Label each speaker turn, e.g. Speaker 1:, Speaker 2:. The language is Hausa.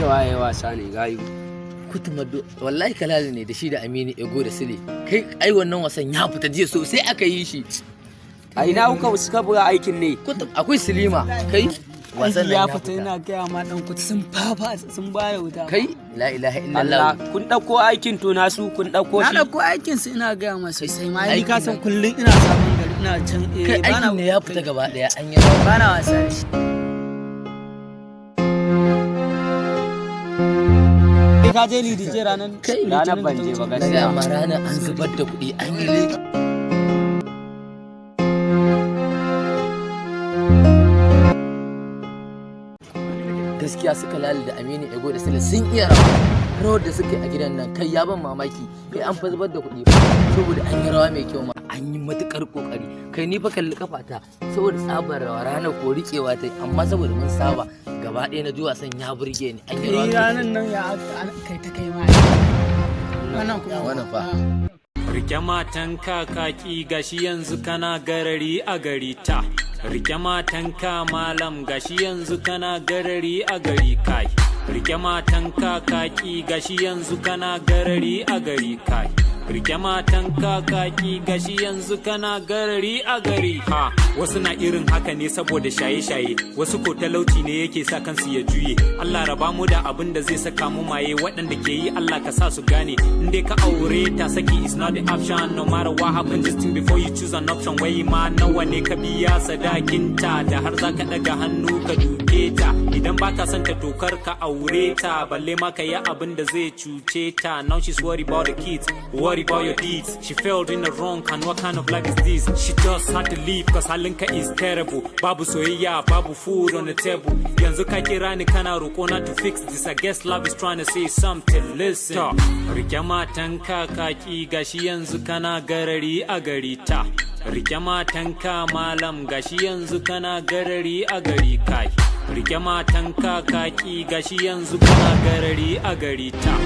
Speaker 1: Cewa yayi wasa ne gayu.
Speaker 2: Kutumado wallahi Kalali ne da shi da Aminu Ego da Sule. Kai, ai wannan wasan ya fita jiya sosai aka yi shi.
Speaker 1: A ina kuka suka buga aikin ne?
Speaker 2: Kutum akwai Silima. Kai, wasan nan
Speaker 3: ya fita, ina gaya ma, dan kutu sun fafa, sun ba da wuta.
Speaker 2: Kai, la ilaha illallah.
Speaker 1: Allah, kun ɗauko aikin to nasu, kun ɗauko
Speaker 3: Na
Speaker 1: shi.
Speaker 3: ɗauko aikin su, ina gaya ma, sosai ma. Ni
Speaker 2: Aikin
Speaker 3: ka san kullum ina Sabon Gari, ina can
Speaker 2: Kai,
Speaker 3: eh, bana
Speaker 2: aikin ne ya fita gaba daya, an yi rawa.
Speaker 3: Bana wasa da shi. Kai, ka je Lidije ranar
Speaker 2: Kai,
Speaker 1: Ranar ban je ba
Speaker 2: na
Speaker 1: gaskiya.
Speaker 2: gaya ma, ranar an zubar da kuɗi, an yi laifi. Gaskiya suka lali da Aminu Ego da Sule sun iya rawa. Rawar da suka yi a gidan nan, kai, ya ban mamaki. Kai, an fa zubar da kuɗi fa, saboda an yi rawa mai kyau ma, an yi matukar kokari. Kai, ni fa kalli kafata saboda tsabar rawa ranar, ko riƙewa ta yi, amma saboda mun saba gaba ɗaya na ji wasan ya burge ni, an yi rawa
Speaker 3: Kai,
Speaker 2: sosai.
Speaker 3: ranar nan ya kai ta kai ma wannan kuma.
Speaker 2: Wannan fa.
Speaker 4: Rike matan kaki, gashi yanzu kana garari a gari ta. Rike matanka malam, gashi yanzu kana garari a gari kai. Rike matan kaki, gashi yanzu kana garari a gari kai. Rike matan kaki, gashi yanzu kana garari a gari ha. Wasu na irin haka ne saboda shaye-shaye, wasu ko talauci ne yake sa kansu ya juye. Allah raba mu da abin da zai saka mu maye. Waɗanda ke yi, Allah ka sa su gane. In dai ka aure ta, saki is not the option. No matter what happens, just think before you choose an option. Wai ma nawa ne ka biya sadakinta da har za ka ɗaga hannu ka duke ta? Idan baka son ta, tokar ka aure ta, balle ma ka yi abin da zai cuce ta. Now she's worried about the kids, worry about your deeds. She failed in the wrong and what kind of life is this? She just had to leave 'cause halinka is terrible. Babu soyayya, babu food on the table. Yanzu ka kira ni kana roƙona to fix this. I guess love is trying to say something. Listen, rike matanka kaki, gashi yanzu kana garari a gari ta. Rike matanka malam, gashi yanzu kana garari a gari kai. Rike matanka kaki, gashi yanzu kana garari a gari ta.